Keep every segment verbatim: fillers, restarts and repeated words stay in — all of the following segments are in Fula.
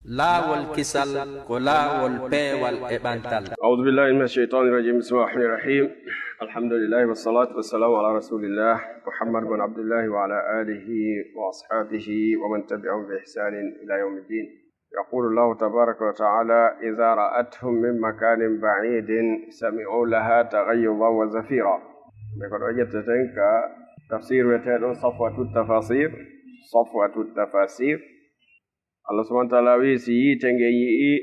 Laawol kisal ko laawol peewal e ɓantal. أعوذ بالله من الشيطان الرجيم. بسم الله الرحمن الرحيم. الحمد لله والصلاة والسلام على رسول الله محمد بن عبد الله وعلى آله وأصحابه ومن تبعهم بإحسان إلى يوم الدين. يقول الله تبارك وتعالى: إذا رأتهم من مكان بعيد سمعوا لها تغيظا وزفيرا. Ɓe ko ɗo ƴetteten ka tafsir wiyeteeɗo Safwatu Tafasir, Safwatu Tafasir. Allah subhanahu wa ta'ala wi'i, si yiite nge yi'i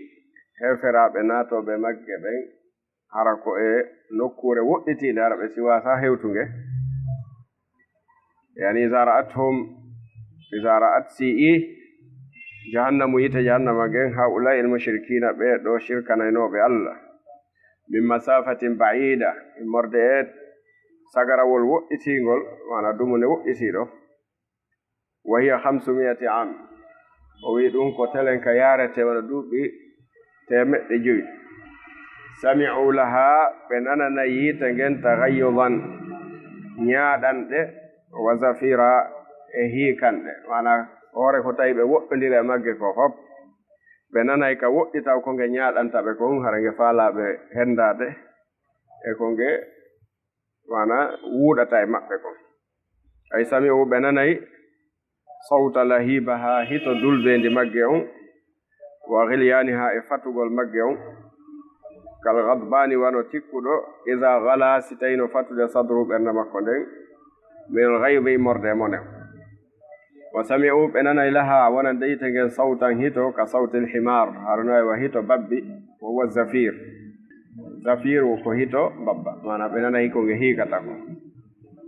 heeferaaɓe naatooɓe magge ɓen, hara ko e nokkuure woɗɗitiinde, hara ɓe si waasa hewtunge. Yani, iza ra'athum, iza ra'at, si i jahannamu, yiite jahannama ngen, ha'ula'i al-mushrikina, ɓe ɗo shirkanaynooɓe Allah, min masafatin ba'ida, immorde e sagarawol woɗɗitiingol, maana dumunde woɗɗitiiɗo, wa hiya khamsu mi'ati am, o wi'i ɗum ko telen ka yaarete wona duuɓi teemeɗɗe jowi. Sami'u laha, ɓe nananay yiite ngen, taghayyuzan, ñaaɗanɗe, wa zafira, e hiikanɗe. Maana hoore ko tawi ɓe woɗɗondiri e magge ko fop, ɓe nanay ka woɗɗi taw ko nge ñaaɗanta ɓe kon, hara nge faalaa ɓe henndaade e ko nge, maana, wuuɗata e maɓɓe kon. Ay sami'u, ɓe nanay, sawta lahibaha, hito dulbeendi magge on, wa ghilyaniha, e fatugol magge on, kal ghadbani, wano tikkuɗo, iza ghala, si tawi no fatude, sadru, ɓernde makko nden, min al ghaydi, immorde e mone. Wa sami'u, ɓe nanay, laha, wonande yiite ngen, sawtan, hito, ka sawtil himar, hara no e wa hito babbi, wa huwa zafir. Zafir wo ko hito babba, maana ɓe nanay ko nge hiikata ko.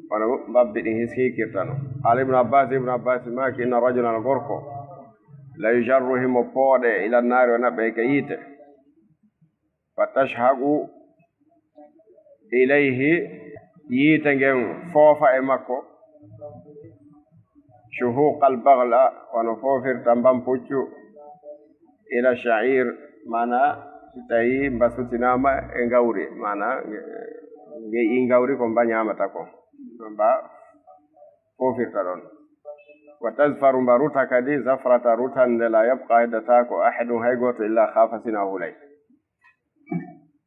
Wano babbi ɗin his-, hiikirta no. Qala Ibnu Abbas, Ibnu Abbas maaki, inna rajulan, gorko, la yujarru, himo pooɗe, ila naari, o naɓɓe ka yiite. Fa tashhaqu ilayhi, yiite ngen foofa e makko, shuhuqal baghla, wano foofirta mbampuccu, ila sha'ir, maana si tawi mbasutinaama e ngawri, maana nge, nge i ngawri ko mba ñaamata ko, mba foofirta ɗon. Wa tazfaru, mba ruta kadi, zafrata, rutande, la yabqa, heddataako, ahadun, hay gooto, illa khafa, sina hulay.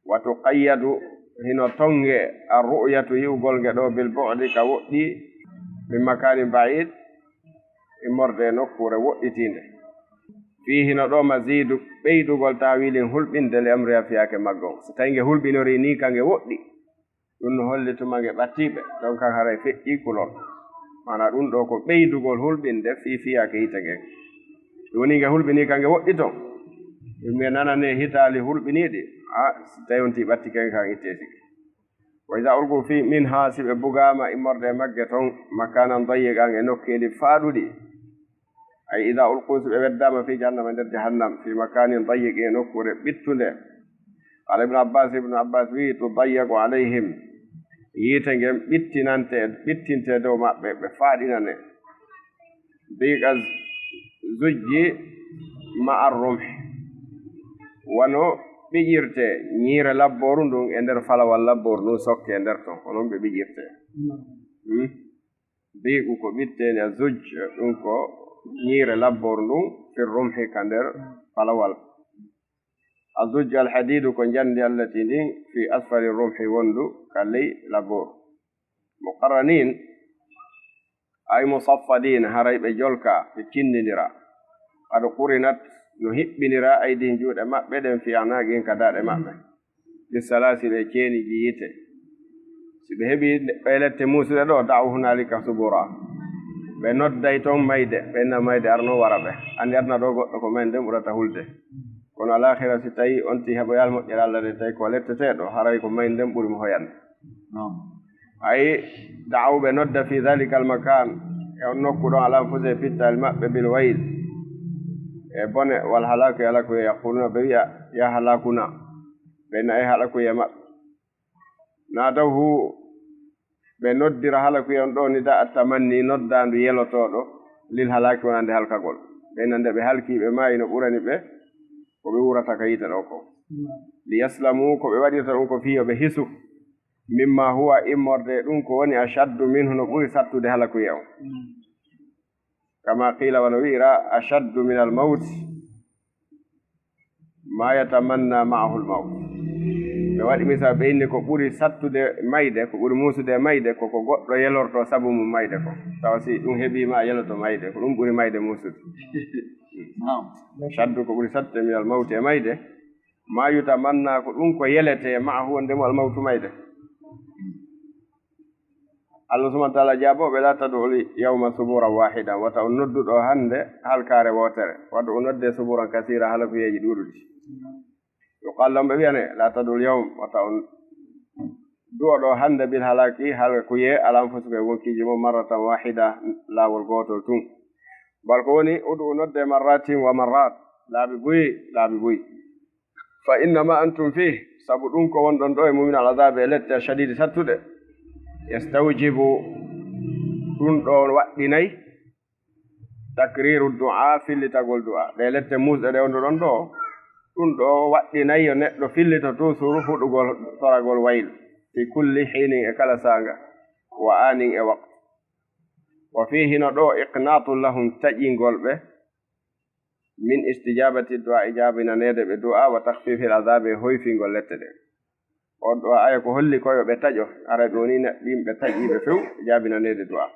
Wa tuqayyadu, hino tonge, ar-ru'yatu, yi'ugol nge ɗo, bil bu'di, ka woɗɗi, min makanin ba'id, immorde e nokkuure woɗɗitiinde. Fii, hino ɗo, mazidu, ɓeydugol, ta'wilin, hulɓinde, li amriha, fiyaake maggo. So tawi nge hulɓinorii nii ka nge woɗɗi, ɗum no holli tuma nge ɓattii ɓe, ɗon kan haray feƴƴii kulol. Maana ɗum ɗo ko ɓeydugol hulɓinde fii fiyaake yiite ngen. Ɗum woni nge hulɓinii ka nge woɗɗi ton. Yimɓe nanane hitaali hulɓiniiɗi, a, si tawi on tii ɓatti ken kan ittee siki. Wa iza ulqu fii, minha, si ɓe bugaama immorde e magge ton, makanan dayyiqan, e nokkeeli faaɗuɗi. Ay, iza ulqu, si ɓe weddaama, fii jahannama, nder jahannam, fii makanin dayyiq, e nokkuure ɓittunde. Qala Ibnu Abbas, Ibnu Abbas wi'i, tudayyaqu alayhim, yiite ngen ɓittinante, ɓittinte dow maɓɓe, ɓe faaɗinane. Diqa zujji ma'ar rumh, wano ɓiƴirte ñiire labbooru ndun e nder falawal labbooru ndun, sokke e nder ton, ko non ɓe ɓiƴirte. Hmm? Diqu ko ɓitteende, a zuj, ɗum ko ñiire labbooru ndun, fi rumhi, ka nder falawal. A zuj al hadidu ko njandi allati ndin, fi asfali rumhi wondu ka ley labbooru. Muqarranin, ay musaffadin, haray ɓe jolka, ɓe cindindira. Qad qurinat, no hiɓɓindira, aydin, juuɗe maɓɓe ɗen, fi anaqin, ka daaɗe maɓɓe. Bisalasil, e ceeniiji yiite. Si ɓe heɓi ɓe lette muusuɗe ɗo, da'u hunalika subura. Ɓe nodday ton mayde, ɓe inna mayde arno wara ɓe. Anndi aduna ɗo goɗɗo ko mayde nden ɓurata hulde. Kono alakhira si tawi on ti heɓoyaali moƴƴere Allah nden, tawi ko letteteeɗo, haray ko mayde nden ɓuri mo hoyande. Ay, da'u, ɓe nodda, fi dhalika al makan, e on nokku ɗon, ala anfusihim, e pittaali maɓɓe, bil wayl, e bone, wal halaku, e halaku, e yaquluna, ɓe wi'a, ya halakuna, ɓe inna e halaku e maɓɓe. Nadawhu, ɓe noddira halaku e on ɗo, nida at tamanni, noddaandu yelotooɗo, lil halaki, wonande halkagol. Ɓe inna nde ɓe halki, ɓe maayi, no ɓurani ɓe ko ɓe wurata ka yiite ɗo ko. Li yaslamu, ko ɓe waɗirta ɗum ko fii yo ɓe hisu. Mimma huwa, immorde e ɗum ko woni, ashaddu minhu, no ɓuri sattude halakuye on. Kama qila, wano wi'ira, ashaddu min al mawt, ما يتمنى معه الموت. Ɓe waɗi misal, ɓe inni ko ɓuri sattude mayde, ko ɓuri muusude e mayde, ko ko goɗɗo yelorto sabu mum mayde ko. Tawa si ɗum heɓii ma a yeloto mayde, ko ɗum ɓuri mayde muusude. Naam. Shaddu ko ɓuri sattude minal mawti e mayde. ما يتمنى ko ɗum ko yeletee معه wonde mo al mawtu mayde. Allah subhanahu wa ta'ala jaabooɓe, لا تدعوا اليوم ثبورا واحدا, wata on noddu ɗo hannde halkaare wootere. ادعوا nodde ثبورا كثيرا, halakuyeeji ɗuuɗuɗi. يقال لهم, ɓe wiyane, لا تدعوا اليوم, wata on du'o ɗo hannde بالهلاك, halakuyee, على أنفسكم, e wonkiiji mon, مرة واحدة, laawol gootol tun. Bal ko woni, ادعوا nodde مرات ومرات, laabi buy, laaɓi buy. فإن ما أنتم فيه, sabu ɗum ko wonɗon ɗo e mum, من العذاب, e lette, الشديد, sattuɗe. يستوجب, ɗum ɗo waɗɗinay, تكرير الدعاء, fillitagol du'a. Ɗe lette muusɗe ɗe wonduɗon ɗo, ɗum ɗo waɗɗinay yo neɗɗo fillito toujours huɗugol toragol waylu, في كل حين, e kala saanga, وآن, e waqtu. وفيه, no ɗo, إقناط لهم, taƴingol ɓe, من استجابة الدعاء, jaabinaneede ɓe du'a, وتخفيف العذاب, e hoyfingol lette ɗe. On ɗo aya ko holli ko yo ɓe taƴo, haray ɗo ni na-, yimɓe taƴiiɓe few, jaabinaneede du'a.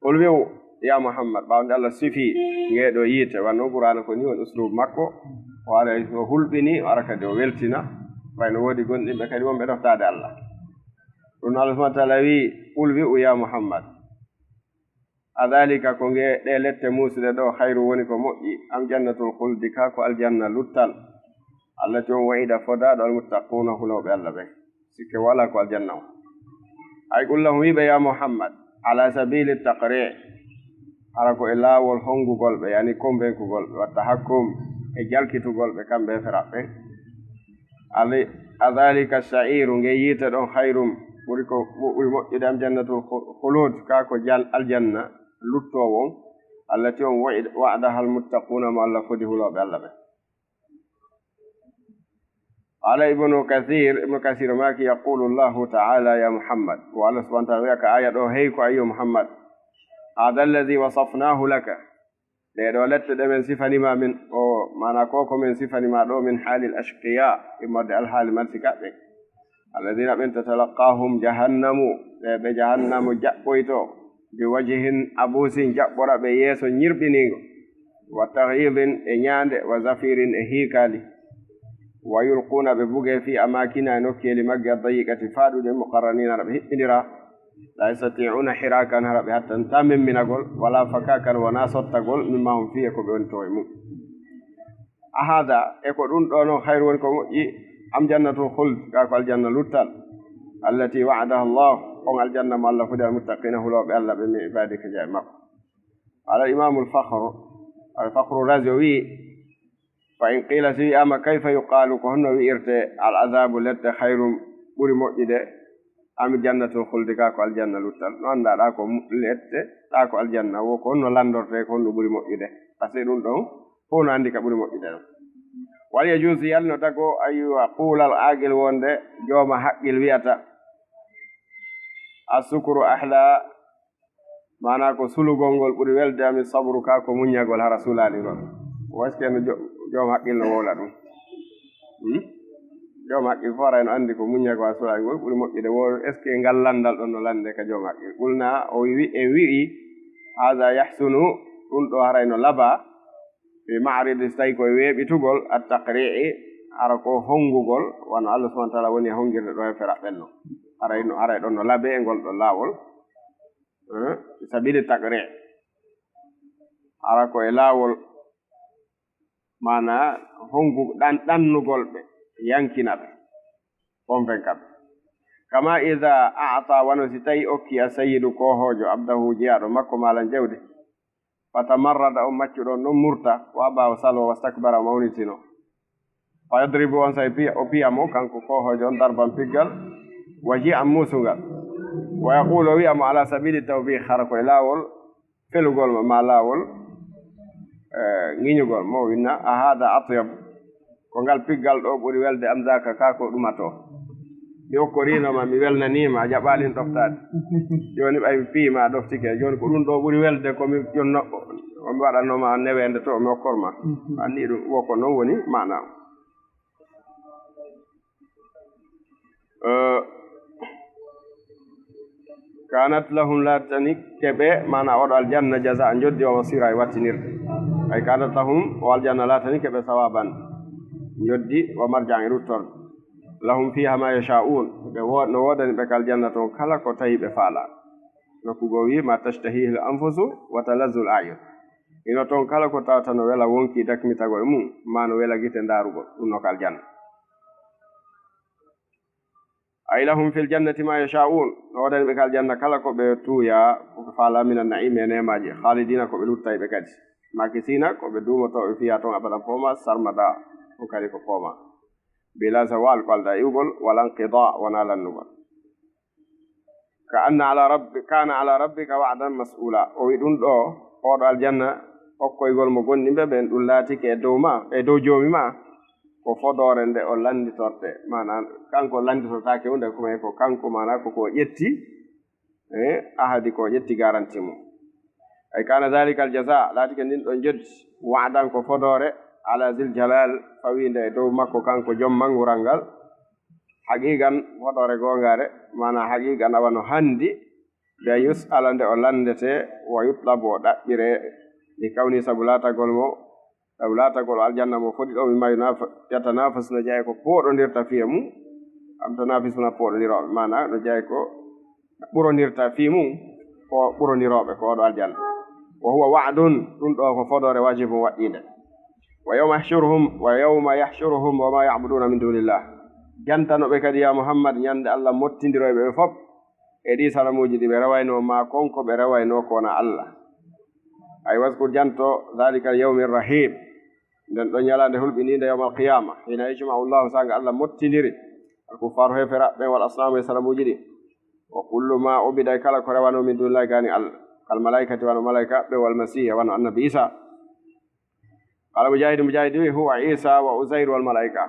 قل, wi'u, yaa Muhammad, ɓaawo nde Allah sifii ngee ɗoo yiite, wano Qur'aana ko ni woni usluubu makko, o ara o hulɓini, o ara kadi o weltina, fay no woodi gonɗinɓe kadi wonɓe ɗoftaade Allah. Ɗum Allah subhanahu wa ta'ala wi'i, قل, wi'u, yaa Muhammad, أذلك, ko ngee, ɗee lette muusuɗe ɗoo, خير, woni ko moƴƴi, أم جنة الخلد, kaa ko aljanna luttal, التي, on, وعد, fodaaɗo, المتقون, hulooɓe Allah ɓen? Sikke walaa ko aljanna on. Ay, قل لهم, wi'u ɓe, yaa Muhammad, على سبيل التقريع, hara ko e laawol hongugol ɓe, yani convaincugol ɓe, والتحكم, e jalkitugol ɓe, kamɓe e feraɓe ɓen. Ali-, أذلك السعير, ngee yiite ɗon, خير, ɓuri ko mo-, ɓuri moƴƴude, أم جنة الخ-, الخلود, kaa ko jan-, aljanna luttoowo on, التي, on, وعد, وعدها المتقون, mo Allah fodi hulooɓe Allah ɓen. قال ابن كثير, Ibnu Kasiir maaki, يقول الله تعالى يا محمد, ko Allah subhanahu wa ta'ala wi'a ka aya ɗoo, hey ko a yo Muhammad, هذا الذي وصفناه لك, ɗee ɗoo lette ɗe men sifani ma min, o, maanaa ko ko men sifani ma ɗoo, من حال الأشقياء, immorde alhaali marsikaɓe, الذين, ɓen, تتلقاهم جهنم, ɓe, ɓe jahannama jaɓɓoyto, بوجه عبوس, jaɓɓora ɓe yeeso ñirɓiniingo, وتغيظ, e ñaande, وزفير, e hiikaali, ويلقون, ɓe bugee, في أماكن, e nokkeeli majji, الضيقة, faaɗuɗi, مقرنين, hara ɓe hiɓɓindiraa, لا يستطيعون حراكا, hara ɓe hattantaa memminagol, ولا فكاكا, wonaa sottagol, مما هم فيه, e ko ɓe woni ton e mum. أهذا, e ko ɗum ɗoo non, خير, woni ko moƴƴi, أم جنة الخلد, kaa ko aljanna luttal, التي وعدها الله, on aljanna mo Allah fodi المتقين, hulooɓe Allah ɓe, من عباده, ka jaaɓe makko. قال الإمام الفخر, Al-Fakhru Razi o wi'i, فإن قيل, si wi'aama, كيف يقال, ko honno wi'irtee, العذاب, lette, خير, ɓuri moƴƴude, أم جنة الخلد, kaa ko aljanna luttal? No anndaa ɗaa ko mu-, lette, ɗaa ko aljanna, wo ko honno lanndortee, ko honno ɓuri moƴƴude? Parce que ɗum ɗon fow no anndi ka ɓuri moƴƴude ɗon. وهل يجوز, yalla no dagoo, أن يقول العاقل, wonde jooma haqqil wi'ata, الشكر أحلى, maanaa ko sulugol ngol ɓuri welde, أم الصبر, kaa ko muññagol hara sulaani ngol? Wo est-ce que no jo-, joom haqqil no wowla ɗum? Hmm? Joom haqqil fof haray no anndi ko muññagol hara sulaani ngol ɓuri moƴƴude. Wo est-ce que ngal lanndal ɗon no lannde ka joom haqqil? قلنا, o wi-, en wi'i, هذا يحسن, ɗum ɗoo haray no labaa, في معرض, so tawii ko e weeɓitugol, التقريع, hara ko hongugol, wano Allah subhanahu wa ta'ala woni e hongirde ɗoo e feraɓe ɓen non. Haray no, haray ɗon no labee e ngol ɗoo laawol. Eh, في سبيل التقريع. Hara ko e laawol, maanaa hongu-, ɗan-, ɗannugol ɓe, yankina ɓe, convaincre ɓe. كما إذا أعطى, wano si tawii okki, السيد, koohoojo, عبده, jeyaaɗo makko, مالا, jawdi. فتمرد, on maccuɗo on non murta, وأبى, o saloo, واستكبر, o mawnitino. فيضرب, onsay piya, o piya mo, kanko koohoojo on, ضربا, piggal, وجيئا, muusungal. ويقول, o wi'a mo, على سبيل التوبيخ, hara ko e laawol felugol mo, maa laawol, eh, ŋiñugol mo, o wi'a, أهذا أطيب, ko ngal piggal ɗoo ɓuri welde, أم ذاك, kaa ko ɗumatoo? Mi okkoriino ma, mi welnanii ma, a jaɓaali ɗoftaade. Jooni ɓay mi piyii ma, a ɗoftike. Jooni ko ɗum ɗoo ɓuri welde, ko mi jonno, On waɗanno ma neweende to mi okkor ma. Anni ɗum wo ko non woni maana. Eh, kanat lahum laatani keɓe, maana oɗo aljanna, jaza njoddi, wa masira e wattinirde. Ay kanat lahum o aljanna laatani keɓe sawaban njoddi, wa marjan e ruttorde. Lahum fiha ma yasha'un, ɓe wo-, no woodani ɓe ka aljanna ton kala ko tawi ɓe faala. Nokku goo wi ma tashtahihil anfusu wa talazzul a'yun. Ino ton kala ko tawata no wela wonki dakmitagol e mum, ma no wela gite ndaarugol, ɗum no ka aljanna. Ay lahum fil jannati ma yasha'un, no woodani ɓe ka aljanna kala ko ɓe tuuya, ko ɓe faala minan na'imi e neemaaji, khalidina ko ɓe luttay ɓe kadi. Makisina ko ɓe duumotooɓe fiha ton abadan pooma, sarmada ɗum kadi ko pooma. Bila zawal ko alda iwgol, wala inqida wona lannugol. Ka anna ala rabbi, kana ala rabbika wa'dan mas'ula. O wi ɗum ɗo, oɗo aljanna okkoygol mo gonnimɓe ɓen, ɗum laatike e dow ma, e dow joomi ma, ko fodoore nde o lannditorte. Maana, kanko lannditortaake hunde, kuma ko kanko, maana, ko ko ƴetti, eh, ahadi ko ƴetti garanti mum. Ay kana dhalika al jaza, laatike ndin ɗon joddi, wa'dan ko fodoore, ala zil jalal, fawiinde e dow makko kanko jom manngural ngal. Haqiqan, fodoore goongaare, maana haqiqan awa no handi, bi an yus'ala nde o lanndete, wa yutlabu o ɗaɓɓire, li kawni sabu laatagol mo, sabu laatagol aljanna mo foti ɗo, mimma yunaf-, yatanafas no jeyaa ko pooɗondirta fiye mum, am tanafisuna pooɗondirooɓe, maana no jeyaa ko ɓurondirta fii mum ko ɓurondirooɓe ko oɗo aljanna. Wa huwa wa'dun, ɗum ɗo ko fodoore wajibun waɗɗiinde. Wa yawma yahshuruhum, wa yawma yahshuruhum wa ma ya'buduna min dunillah. Jantano ɓe kadi, ya Muhammad, ñande Allah mottindiroyɓe ɓe fop e ɗi sanamuuji ɗi ɓe rewaynoo ma kon ko ɓe rewaynoo ko wona Allah. Ay waskur janto, dhalika al yawmi rahim. Nden ɗon ñalaande hulɓiniinde yawmal qiyaama, hina yajma'u Allahu, saanga Allah mottindiri, al kuffaaru heeferaaɓe ɓen, wal asnaama e sanamuuji ɗi. Wa kullu ma ubida, e kala ko rewanoo min dunillahi gani Allah, kal malaikati, wano malaikaaɓe, wal masiih, wano annabi Isa. Qala Mujahid, Mujahid wi, huwa Isa wa Uzair wal malaika.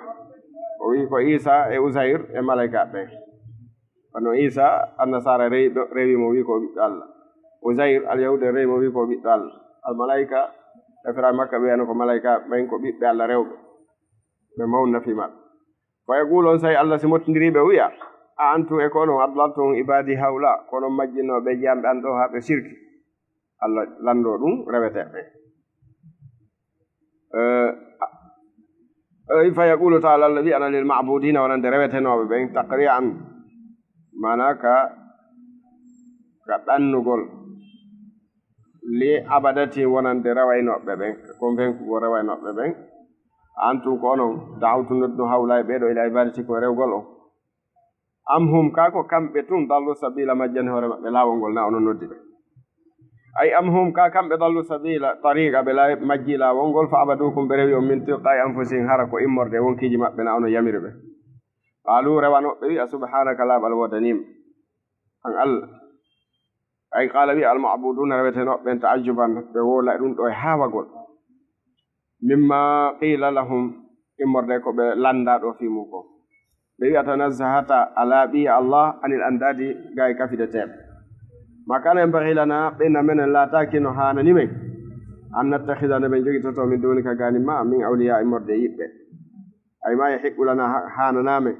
O wi ko Isa e Uzair e malaikaaɓe ɓen. Kono Isa, Annasaara rewi, rewi mo, wi ko o ɓiɗɗo Allah. Uzair, Alyahuuda rewi mo, wi ko o ɓiɗɗo Allah. Almalaika, heeferaaɓe Makka ɓe wiyano ko malaika ɓen ko ɓiɓɓe Allah rewɓe. Ɓe mawnina fii maɓɓe. Fa yaqulu, on saa'i Allah si mottindiri ɓe, o wi'a, a antum, e ko onon, adlaltum ibadi haula, ko onon majjinno ɓe jiyamɓe an ɗo haa ɓe sirki. Allah lanndo ɗum reweteeɓe. Eh, a-, eh, fa yaqulu taala, Allah wi'ana lil ma'budina, wonande rewetenooɓe ɓen, taqri'an, maana ka, ka ɗannugol, li abadati, wonande rewaynooɓe ɓen, ka konfenkugol rewaynooɓe ɓen, antum ko onon, da'awtum noddu haulai ɓeeɗo ila ibadati ko rewgol on. Am hum, kaa ko kamɓe tun, dallu sabila, majjani hoore maɓɓe laawol ngol, na onon noddi ɓe? Ay am hum, kaa kamɓe, dallu sabila, tariqa, ɓe laawi, majji laawol ngol, fa abadukum, ɓe rewi on, min tilqai anfusihim, hara ko immorde e wonkiiji maɓɓe, na onon yamiri ɓe? Qaalu, rewanooɓe wi'a, subhanaka, laaɓal woodanii ma, an Allah. Ay qaala, wi'a alma'buduuna, rewetenooɓe ɓen, ta'ajjuban, ɓe wowla e ɗum ɗo e haawagol. Mimma qiila lahum, immorde ko ɓe lanndaa ɗo fii mum kon. Ɓe wi'a, tanazzahata, a laaɓii ya Allah, anil andaadi, gaa e kafideteeɓe. Ma kaana yanbagii lanaa, ɓeyna menen laataaki no haanani men, an nattakhida, nde men jogitoto, min duunika, gaanin ma, min awliyaa, immorde e yiɓɓe. Ay ma yahiqqu lanaa, ha-, haananaa men.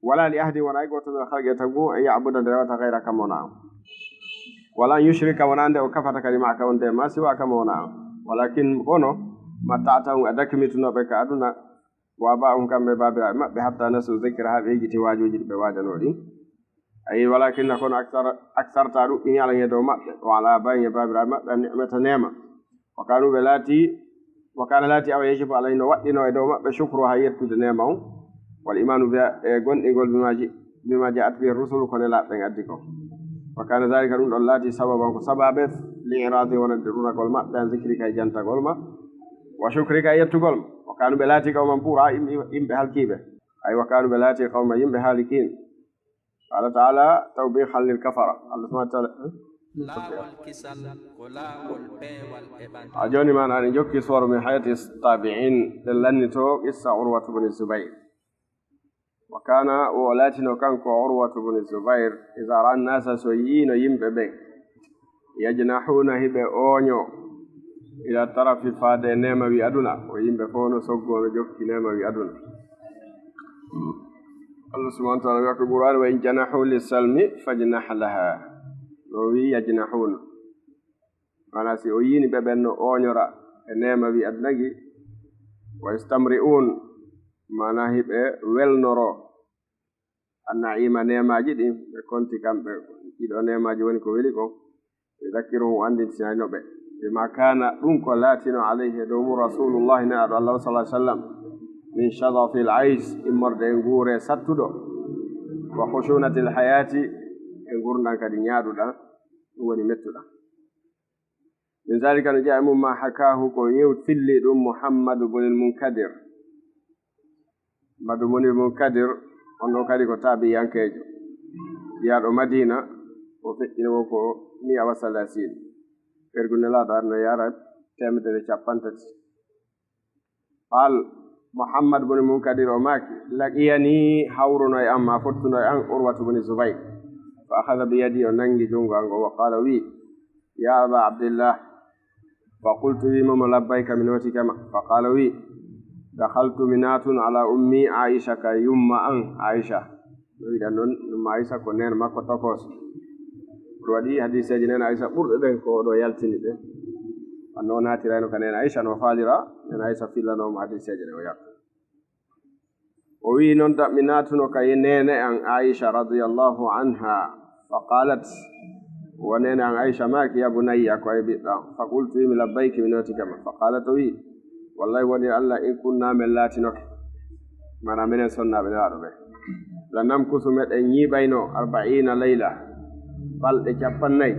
Wala li ahadin, wonaa e gooto min, al khalqi, e tagu, an ya'buda, nde rewata, ghayraka, mo wonaa an. Wala an yushrika, wonaa nde o kafata kadi, ma'aka, wonde e ma, siwaaka, mo wonaa an. Walakin, kono, matta'tahum, a dakmitinoo ɓe ka aduna, wa aba'ahum, kamɓe e baabiraaɓe maɓɓe, hatta nasu dhikra, haa ɓe yejjiti waajuuji ɗi ɓe waajanoo ɗin. Ayi, walakinna, kono, akthar-, aktharta, a ɗuɗɗini, alayhim, e dow maɓɓe, wa ala abaihim, e baabiraaɓe maɓɓe, an ni'mata, neema. Wa kaanu, ɓe laati, wa kaana, laati, awa, yajibu alayhim, no waɗɗinoo e dow maɓɓe, shukruha, yettude neema on, wal imaanu biha, e gomɗingol, bima ji-, bima ja'at bihi rusulu, ko nelaaɓe ɓen addi kon. Wa kaana dhalika, ɗum ɗon laati, sababan, ko sababe, li i'raadi, wonande ɗunagol maɓɓe, an zikrika, e jantagol ma, wa shukrika, e yettugol ma. Wa kaanu, ɓe laati, qawman buura, yimɓe, yimɓe halkiiɓe. Ay, wa kaanu, ɓe laati, qawman, yimɓe haalikiin. Qaala ta'aala, tawbiihan lil kafara. Allah subhaanahu wa ta'aala, eh? Laawol kisal ko laawol peewal e ɓanto. A jooni, maana, en jokki suwaru min hayaati taabi'iin, ɗen lannitoo qissa Urwatu bni Zubayr. Wa kaana, o laatino kanko Urwatu bni Zubayr, izaa ra'a naasa, so yi'ino yimɓe ɓen, yajnahuuna, hiɓe ooñoo, Ila tarafi, faade e neema wi aduna. O yimɓe fof no soggo, no jokki neema wi aduna. Allah subhanahu wa ta'ala wiya ko Qur'an, "Wa in janahu lissalmi fajnah laha." No wi yajnahuna. Maana si o yini ɓe ɓen no ooñora e neema wi aduna gi. Wa istamri'un, maana hiɓe welnoro. Annaima, neemaaji ɗin, ɓe konti kamɓe, ɗiɗo neemaaji woni ko weli kon. Yudakkiruhum, o anndintinayno ɓe. Bima kana, ɗum ko laatino, alayhi, e dow mum, Rasulullahi, Nelaaɗo Allah, sallallahu alaihi wasallam, min shadafil aish, immorde e nguure sattuɗo, wa khushunatil hayati, e ngurndan kadi ñaaɗuɗan, ɗum woni mettuɗan. Min zalika, no jeyaa e mum, ma hakaahu, ko yew-, filli ɗum Muhammadu bunil Munkadir. Muhammadu bunil Munkadir, on ɗon kadi ko taabiyankeejo. Jeyaaɗo Madina, o feƴƴini won ko mi'a wa salasin. Ɓergu Nelaaɗo arno yara teemedere cappanɗe tati. Qaal, Muhammad bun Munkadir o maaki, laqiyani, hawruno e am, ma fottuno e am, Urwatu bun Zubayr. Fa akhadha bi yadi, o nangi junngo am ngo, wa qaala, o wi, ya Aba Abdillah. Fa qultu, wi mo, mo labbayka, mi nootiike ma. Fa qaala, o wi, dakhaltu, mi naatun, ala ummi Aisha, ka yumma am Aisha. No wiɗa noon, ɗum Aysa ko neen makko tokooso. Ɗum waɗi hadiseeji neen Aysa ɓurɗe ɗen ko oɗo yaltini ɗe. Anno o naatirayno ka neen Aysa no faalira, neen Aysa fillanoo mo hadiseeji ɗe o yaltini. O wi'i noon, ta-, mi naatuno ka ye neene an Aysa radiyallahu anha. Fa qalat, wa neene an Aysa maaki, ya bunayya, ko e ɓiɗɗo am. Fa qultu, mi labbayki, mi nootiike ma. Fa qalat, o wi'i, wallahi woni Allah, in kunna, men laatinoke. Maanaam menen sonnaaɓe Nelaaɗo ɓe. La namkusu, meɗen ñiiɓayno, arba'iina layla, balɗe cappannayi,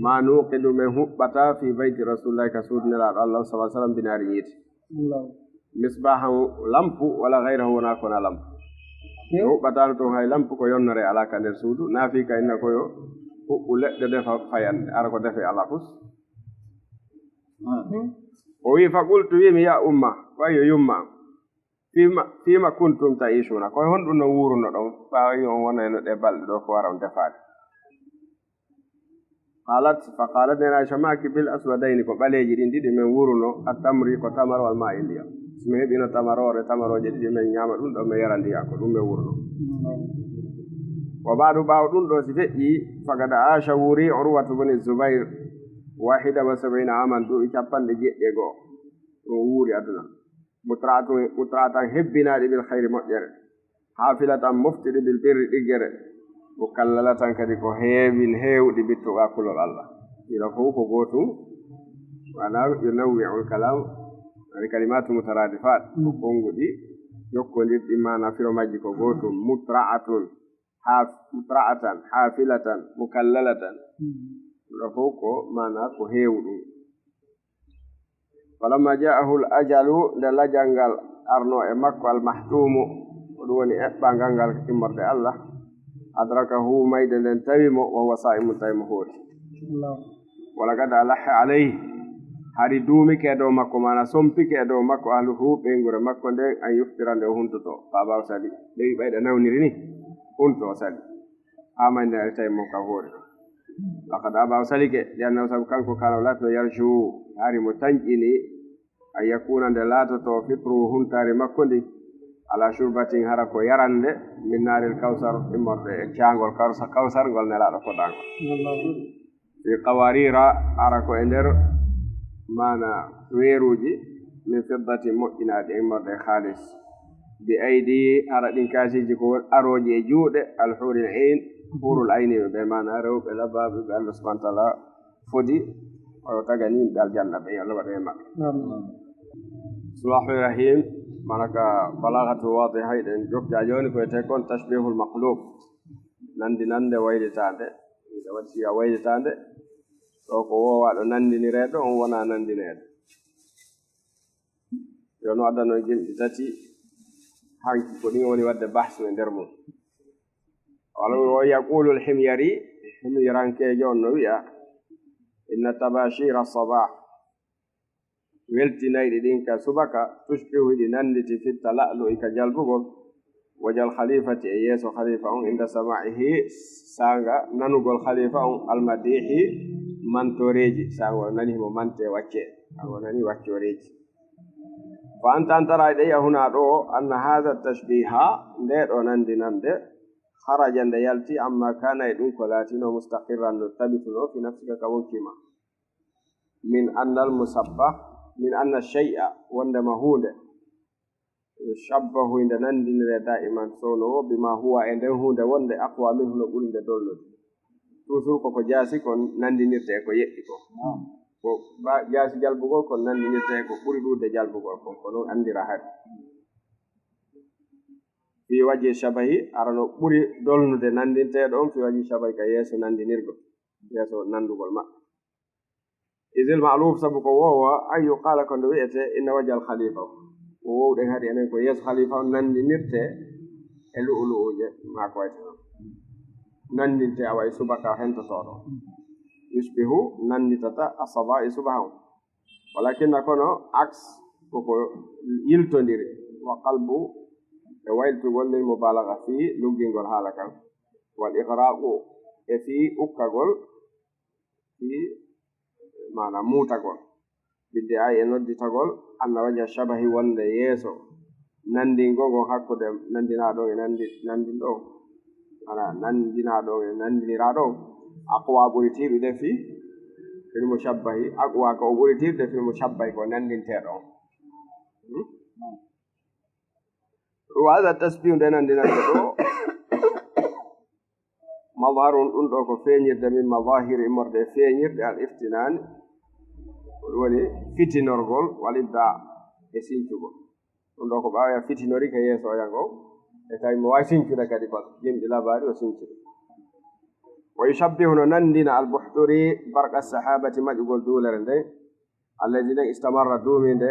ma nuqidu, men huɓɓata, fi bayti Rasulillahi, ka suudu Nelaaɗo Allah, sallallahu alaihi wasallam, binaari yiite. Allahu. Misbahan, lampu, wala ghayrahu, wona kona lampu. Yo. Men huɓɓataano toon hay lampu, ko yonnere alaa ka nder suudu, naafi ka inna ko yo huɓɓu leɗɗe defa fayande, ara ko defe alaa fus. Hmm. O wi, fa qultu, wi mi, ya umma, wa yo yumma am. Fima, fima kuntum ta'ishuna? Ko e honɗum no wuuruno ɗon? Ɓaawo on wonayno ɗe balɗe ɗo ko wara on defaade. Qalat, fa qalat, nena Aisha maaki, bil aswadayni, ko ɓaleeji ɗin ɗiɗi men wuuruno, at-tamri, ko tamaro, wal ma'i, ndiyam. Si men heɓino tamaroore, tamarooje ɗiɗi men ñaama ɗum ɗo, men yara ndiyam, ko ɗum men wuuruno. Wa ba'du, ɓaawo ɗum ɗo si feƴƴi, faqad aasha, wuuri, Urwatu bun Zubayr, wahida wa sab'ina aman, duuɓi cappanɗe jeeɗiɗi e go'o. Ɗum wuuri aduna. Mutra'atun, mutra'atan, hebbinaaɗi bil khayri, moƴƴere. Hafilatan, moftiɗi bil birri, ɗiggere. Mukallalatan, kadi ko heewin, heewɗi bittuga kulol Allah. Ɗiɗo fof ko gootum, maana yunawwi'ul kalam, yani kalimatu mutaradifat, ko konnguɗi, jokkondirɗi, maana firo majji ko gootum. Mutra'atun, haf-, mutra'atan, hafilatan, mukallalatan. Ɗiɗo fof ko maana ko heewɗum. Falamma ja'ahul ajalu, nde lajal ngal arno e makko, al mahtumu, ko ɗum woni eɓɓangal ngal immorde Allah, adrakahu, mayde nden tawi mo, wa huwa sa'imun, tawi mo hoori. Allah. Wa laqad alahha alayhi, hari duumike e dow makko, maana sompike e dow makko, ahluhu, ɓeynguure makko nden, an yuftira, nde o huntoto, fa aba, o sali. Ɓe wi ɓayɗa nawniri ni, hunto, o sali. Haa mayde ari tawi mo ka hoore. Laqad aba, o salike, li annahu, sabu kanko, kana, o laatino, yarju, hari mo tanƴini, an yakuna, nde laatoto, fitru, huntaari makko ndi, ala shurbatin, hara ko yarande, min naaril kawsar, immorde e caangol kawsa-, kawsar ngol Nelaaɗo fodaangol. Fi qawarira, hara ko e nder maana weeruuji, min fiddatin, moƴƴinaaɗi, immorde e haalis. Bi aydi, hara ɗin kaasiiji ko won arooji e juuɗe, al huril ayn, hurul ayni ɓe, maana rewɓe labaaɓe ɓe Allah subhanahu wa ta'ala fodi, o tagani yimɓe aljanna ɓe, yo Allah waɗu e maɓɓe. Amin. Bismillahir Rahmanir Rahim, maana ka balaghatu wadiha, eɗen jokka jooni ko wiyetee kon tashbihul maqlub. Nandi nande waylitaande. Ina waɗi siya waylitaande. Ɗo ko woowaaɗo nandinireeɗo, on wonaa nandineeɗo. Yo no addanoo gimɗi tati, hanki ko ɗin woni waɗde bahsu e nder mum. Wala o yaqulu al-Himyari, Himyarankeejo on no wi'a, inna tabashira sabah, weltinayɗi ɗin ka subaka, tushbihu, ɗi nanditi, fi tala'lu'i, ka jalbugol, wajhal khalifati, e yeeso khalifa on, inda sama'ihi, saanga nanugol khalifa on, al-madihi, Mantooreeji, so a nani himo mantee waccee, a nani waccooreeji. Fa anta an tara, ɗe yi'a hunaa ɗoo, anna haada tashbiha, ndee ɗoo nanndinande, kharaja, nde yalti, amma kana, e ɗum ko laatino, mustaqirran, no tabitunoo, fi nafsika, ka wonkii ma. Min anna al musabbah, min anna shay'a, wonndema huunde, yushabbahu, nde nanndiniree daiman, sowno wo, bima huwa, e nden huunde wonnde aqwa minhu, no ɓuri nde dolnude. Toujours ko ko jaasi kon nanndinirtee e ko yeƴƴi kon. Ko ba-, jaasi jalbugol kon nanndinirtee e ko ɓuri ɗuuɗude jalbugol kon, ko non anndira hari. Fi wajhi shabahi, hara no ɓuri dolnude nanndinteeɗo on, fi wajhi shabahi, ka yeeso nanndinirgol, yeeso nanndugol maɓɓe. Izil ma'luf, sabu ko woowa, an yuqala, ko nde wi'etee, inna wajhal khalifa. Ko woowɗen hari enen ko yeeso khalifa on nanndinirtee e lu'ulu'uuje maa ko wayi non. Nanndintee awa e subaka hentotooɗo. Yushbihu, nannditata, as-sabah, e subaka on. Walakinna, kono, aks, koko yiltondiri, wa qalbu, e waylitugol, lil mubalagha, fii luggingol haala kan, wal ighraqu, e fii ukkagol, fii, maanaam, muutagol. Biddi'ai, e nodditagol, anna wajha shabahi, wonde yeeso nanndingol ngol hakkunde nanndinaaɗo on e nanndi-, nanndinɗo on, ana nanndinaaɗo on e nanndiniraaɗo on, aqwa, ɓuri tiiɗude, fii, fil mushabbahi, aqwa, ko o ɓuri tiiɗude, fil mushabbahi, ko nanndinteeɗo on. Hmm? Wa hadha tashbihu, nde nanndinande ɗoo, madharun, ɗum ɗoo ko feeñirde, min madhahiri, immorde e feeñirɗe, al iftinani, ko ɗum woni fitinorgol, wal ibda, e sincugol. Ɗum ɗoo ko ɓaawo ya fitinori ka yeeso oya ngo, e tawi mo waawi sincude kadi, ko jimɗi labaari o sincude. Wa yushabbihu, no nanndina, al buhturi, barqa sahabati, maƴugol duulere nden, alladhi, nden istamarra, duumiinde,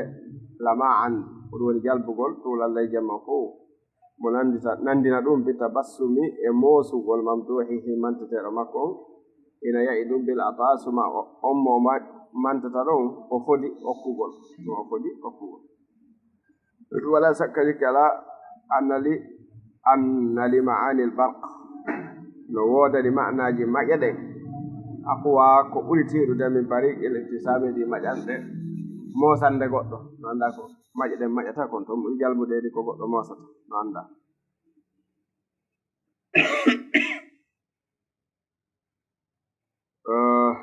lama'an, ko ɗum woni jalbugol, tuulal leydi man fof. Mo nanndita, nanndina ɗum, bi tabassumi, e moosugol, mamduhihi, manteteeɗo makko on, ina ya'i ɗum, bil ata, suma o-, on mo ma-, mantata ɗon, o fodi okkugol, ɗum o fodi okkugol. Wala sakka, sikki alaa, anna li, anna li ma'anil barq, no woodani ma'naaji maƴe ɗen, aqwa, ko ɓuri tiiɗude, min bariqil ibtisami, ɗi maƴanɗe moosande goɗɗo. No anndaa ko maƴe ɗen maƴata kon, to ɓuri jalbude ɗi ko goɗɗo moosata, no anndaa. Eh,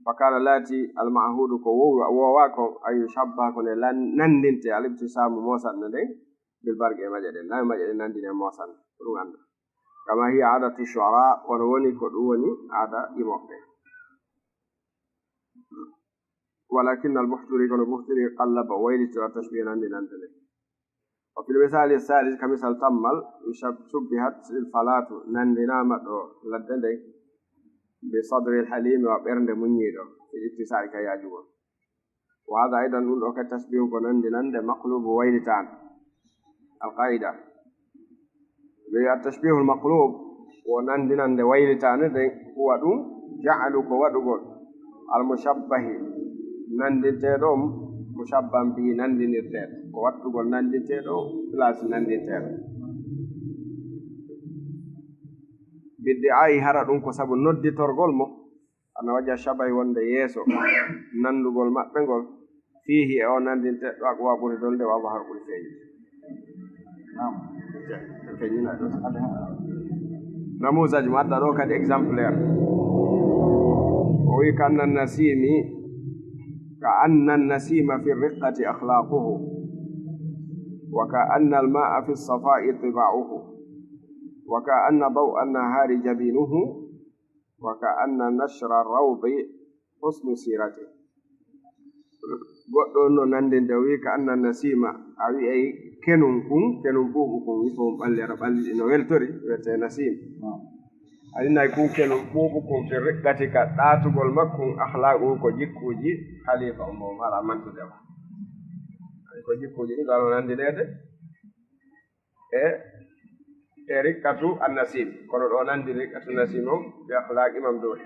fakana, laati, almahudu, ko woowa, woowa kon, an yushabbaha, ko nde lan-, nanndinte, al ibtisamu, moosanɗe nden, bil barqi, e maƴe ɗen. Nawi maƴe ɗen nanndine moosanɗe, ko ɗum annda. Kama hiya adatu shuara, kono woni ko ɗum woni aada yimooɓe. Walakin al Buhturi, kono Buhturi qallaba, o waylitira tashbih nanndinande nde. Wa fil misali sadis, ka misal tammal, yushab-, shubbihat il falatu, nanndinaama ɗo ladde nden, bi sadri al halimi, wa ɓernde muññiiɗo, fi ittisa'i, ka yaajugol. Wa hada aidan, ɗum ɗo kadi tashbihu ko nanndinande maqlubu waylitaande. Al qaida. Ɓe wi'a tashbihul maqlub, ko nanndinande waylitaande nden, huwa ɗum, ja'alu, ko waɗugol, al mushabbahi, nanndinteeɗo on, mushabban bihi, nanndinirteeɗo, ko wattugol nanndinteeɗo on place nanndinteeɗo. Biddi'ai, hara ɗum ko sabu nodditorgol mo, ana waja shabahi, wonde yeeso nanndugol maɓɓe ngol, fiihi, e o nanndinteeɗo, aqwa, ɓuri dolde, wa azhar, ɓuri feeñude. Naam. Feeñina ɗo. Namuusaj mo adda ɗo kadi exemplaire. O wi, ka anna nasimi, ka anna nasima fi riqqati akhlaquhu, wa ka anna al ma'a fi safai tiba'uhu, wa ka anna daw an nahari jabinuhu, wa ka anna nashra rawdi husnu sirati. Goɗɗo on no nanndinde, o wi, ka anna nasima, a wi'ay kenun kun, kenun ɓuuɓu kun, il faut on ɓalli, aɗa ɓalli ɗi no weltori, wiyetee nasim. Naam. A innay kun kenun ɓuuɓu kun, fi riqqati, ka ɗaatugol makkun, akhlaqu, ko jikkuuji halifa on mo mara mantude on. Ko jikkuuji ɗi ɗo no nanndineede e, e riqqatu annasim, kono ɗo nanndi riqqatu nasim on, bi akhlaqi mamduhi.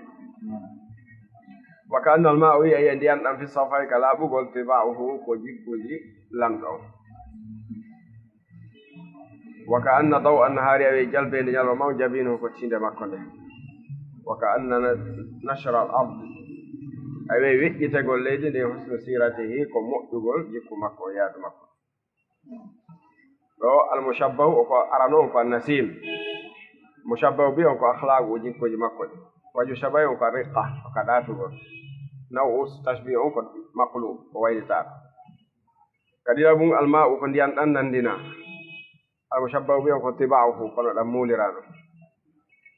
Wa ka annal ma, o wi'a e ndiyan ɗan, fi safai, ka laaɓugol, tiba'uhu, ko jikkuuji lanɗo on. Wa ka anna daw annahari, a wi'ay jalbeende ñalawma on, jabinu, ko tiinde makko nde. وكأن نشر الأرض, ay, weƴƴitagol leydi ndi, حسن سيرته, ko moƴƴugol jikku makko, yaadu makko. Ɗo almushabbahu o ko arano on ko annasim. Mushabbahu bi on ko akhlaqu, jikkuji makko ɗi. Waju shabahi on ko riqqa, o ka ɗatugol. Naw us tashbih on ko maqlub, ko waylita. Kadi ɗiɗaɓun, alma'u ko ndiyan ɗan nandina. Almushabbahu bi on ko tiba'uhu, kono ɗan mulirano.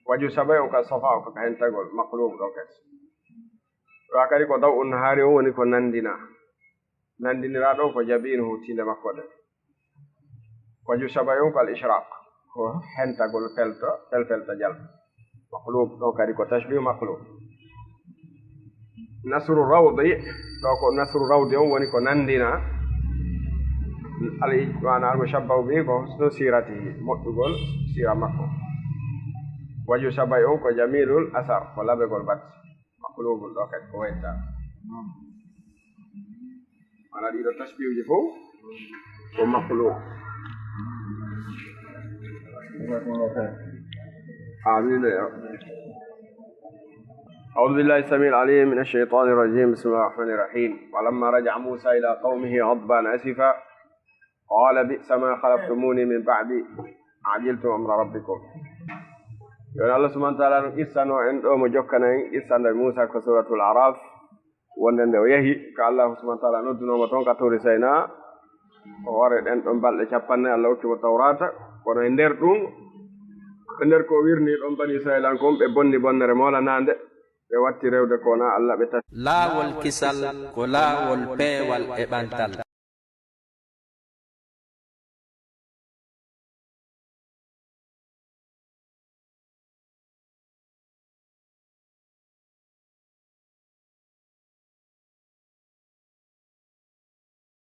Waju shabahi on ko safa, ko ka hentagol, maqlub ɗo kadi. Ɗo kadi ko daw'un nahari on woni ko nandina. Nandiniraɗo on ko jabinuhu, tinde makko ɗe. Waju shabahi on ko al ishraq, ko hentagol felto, felfelta jal. Maqlub ɗo kadi ko tashbih maqlub. Nasru rawdi, ɗo ko nasru rawdi on woni ko nandina. Al, maana al mushabbahu bi ko husnu siratihi, moƴƴugol sira makko. Waju shabahi on ko jamilul asar, ko labegol batti. Maqlubun ɗo kadi ko wayta. Mana ɗiɗo tashbihuji fof ko maqlub. Amin. أعوذ بالله السميع العليم من الشيطان الرجيم. بسم الله الرحمن الرحيم. ولما رجع موسى إلى قومه غضبان أسفا قال بئس ما خلفتموني من بعدي أعجلتم أمر ربكم. Yo Allah subhanahu wa ta'ala no qissano en ɗo, mo jokkana en qissa nde Muusa ko Suratul Araf, wonde nde o yahi ka Allah subhanahu wa ta'ala noddunoo mo toon ka Tuuri Sayna, o hoore ɗen ɗon balɗe capanɗe, Allah okki mo Tawraata, kono e nder ɗum, e nder ko wirni ɗon Bani Isra'ilankon, ɓe bonni bonnere moolanaande, ɓe watti rewde ko wona Allah, ɓe tati. Laawol kisal ko laawol peewal e ɓantal.